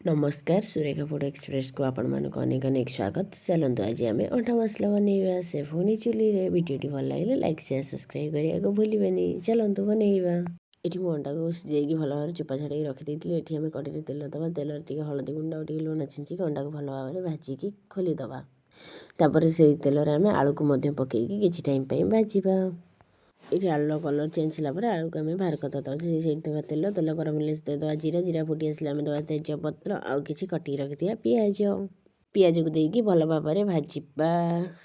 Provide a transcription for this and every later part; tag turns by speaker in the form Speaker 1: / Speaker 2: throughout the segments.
Speaker 1: ନମସ୍କାର, ସୁରେଖା ଫୁଡ଼ ଏକ୍ସପ୍ରେସକୁ ଆପଣମାନଙ୍କୁ ଅନେକ ଅନେକ ସ୍ୱାଗତ। ଚାଲନ୍ତୁ, ଆଜି ଆମେ ଅଣ୍ଡା ମସଲା ବନେଇବା, ସେ ପୁଣି ଚୁଲିରେ। ଭିଡ଼ିଓଟି ଭଲ ଲାଗିଲେ ଲାଇକ୍, ସେୟାର, ସବସ୍କ୍ରାଇବ୍ କରିବାକୁ ଭୁଲିବେନି। ଚାଲନ୍ତୁ ବନେଇବା। ଏଠି ମୁଁ ଅଣ୍ଡାକୁ ସିଝେଇକି ଭଲ ଭାବରେ ଚୋପା ଛଡ଼େଇକି ରଖିଦେଇଥିଲି। ଏଠି ଆମେ କଡ଼େଇରେ ତେଲ ଦେବା। ତେଲରେ ଟିକେ ହଳଦୀ ଗୁଣ୍ଡ ଆଉ ଟିକେ ଲୁଣ ଛିଞ୍ଚିକି ଅଣ୍ଡାକୁ ଭଲ ଭାବରେ ଭାଜିକି ଖୋଲିଦେବା। ତାପରେ ସେଇ ତେଲରେ ଆମେ ଆଳୁକୁ ମଧ୍ୟ ପକେଇକି କିଛି ଟାଇମ୍ ପାଇଁ ଭାଜିବା। ଏଇଠି ଆଳୁର କଲର୍ ଚେଞ୍ଜ ହେଲା ପରେ ଆଳୁକୁ ଆମେ ବାହାର କରିଦେବା। ସେଇଠି ଦେବା ତେଲ। ତେଲ ଗରମ ହେଲେ ସେଥିରେ ଦେବା ଜିରା। ଜିରା ଫୁଟି ଆସିଲେ ଆମେ ଦେବା ତେଜପତ୍ର ଆଉ କିଛି କାଟିକି ରଖିଥିବା ପିଆଜ। ପିଆଜକୁ ଦେଇକି ଭଲ ଭାବରେ ଭାଜିବା।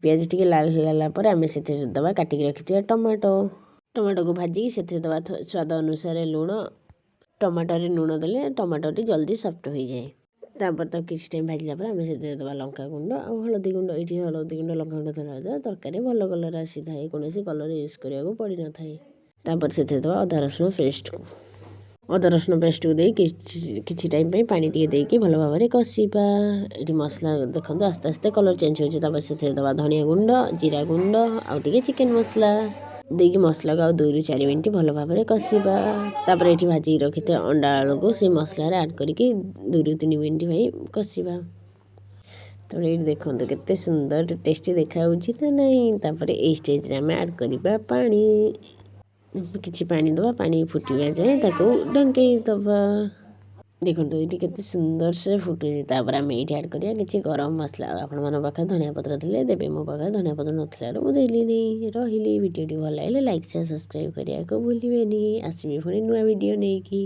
Speaker 1: ପିଆଜ ଟିକେ ଲାଲ ହେଲା ପରେ ଆମେ ସେଥିରେ ଦେବା କାଟିକି ରଖିଥିବା ଟମାଟୋ। ଟମାଟୋକୁ ଭାଜିକି ସେଥିରେ ଦେବା ସ୍ୱାଦ ଅନୁସାରେ ଲୁଣ। ଟମାଟୋରେ ଲୁଣ ଦେଲେ ଟମାଟୋଟି ଜଲ୍ଦି ସଫ୍ଟ ହୋଇଯାଏ। ତାପରେ ତାକୁ କିଛି ଟାଇମ୍ ଭାଜିଲା ପରେ ଆମେ ସେଥିରେ ଦେବା ଲଙ୍କା ଗୁଣ୍ଡ ଆଉ ହଳଦୀ ଗୁଣ୍ଡ। ଏଇଠି ହଳଦୀ ଗୁଣ୍ଡ, ଲଙ୍କା ଗୁଣ୍ଡ ଦେବା ଦ୍ୱାରା ତରକାରୀ ଭଲ କଲର୍ ଆସିଥାଏ। କୌଣସି କଲର୍ ୟୁଜ୍ କରିବାକୁ ପଡ଼ିନଥାଏ। ତାପରେ ସେଥିରେ ଦେବା ଅଦା ରସୁଣ ପେଷ୍ଟକୁ। ଅଦା ରସୁଣ ପେଷ୍ଟକୁ ଦେଇ କିଛି କିଛି ଟାଇମ୍ ପାଇଁ ପାଣି ଟିକେ ଦେଇକି ଭଲ ଭାବରେ କଷିବା। ଏଠି ମସଲା ଦେଖନ୍ତୁ, ଆସ୍ତେ ଆସ୍ତେ କଲର୍ ଚେଞ୍ଜ ହେଉଛି। ତାପରେ ସେଥିରେ ଦେବା ଧନିଆ ଗୁଣ୍ଡ, ଜିରା ଗୁଣ୍ଡ ଆଉ ଟିକେ ଚିକେନ୍ ମସଲା ଦେଇକି ମସଲାକୁ ଆଉ 2ରୁ 4 ମିନିଟ୍ ଭଲ ଭାବରେ କଷିବା। ତାପରେ ଏଠି ଭାଜିକି ରଖିଥିବା ଅଣ୍ଡା ଆଳୁକୁ ସେଇ ମସଲାରେ ଆଡ଼୍ କରିକି 2ରୁ 3 ମିନିଟ୍ ପାଇଁ କଷିବା। ତାପରେ ଏଇଠି ଦେଖନ୍ତୁ, କେତେ ସୁନ୍ଦର ଟେଷ୍ଟି ଦେଖାଯାଉଛି ନା ନାହିଁ? ତାପରେ ଏଇ ଷ୍ଟେଜ୍ରେ ଆମେ ଆଡ଼୍ କରିବା ପାଣି। କିଛି ପାଣି ଦେବା। ପାଣି ଫୁଟିବା ଯାଏଁ ତାକୁ ଢଙ୍କେଇ ଦେବା। ଦେଖନ୍ତୁ, ଏଇଠି କେତେ ସୁନ୍ଦର ସେ ଫୁଟୁଛି। ତାପରେ ଆମେ ଏଇଠି ଆଡ଼୍ କରିବା କିଛି ଗରମ ମସଲା। ଆଉ ଆପଣମାନଙ୍କ ପାଖରେ ଧନିଆ ପତ୍ର ଥିଲେ ଦେବେ। ମୋ ପାଖରେ ଧନିଆ ପତ୍ର ନଥିଲାରୁ ମୁଁ ଦେଲିନି। ରହିଲି। ଭିଡ଼ିଓଟି ଭଲ ଲାଗିଲେ ଲାଇକ୍, ସେୟାର, ସବସ୍କ୍ରାଇବ୍ କରିବାକୁ ଭୁଲିବେନି। ଆସିବି ପୁଣି ନୂଆ ଭିଡ଼ିଓ ନେଇକି।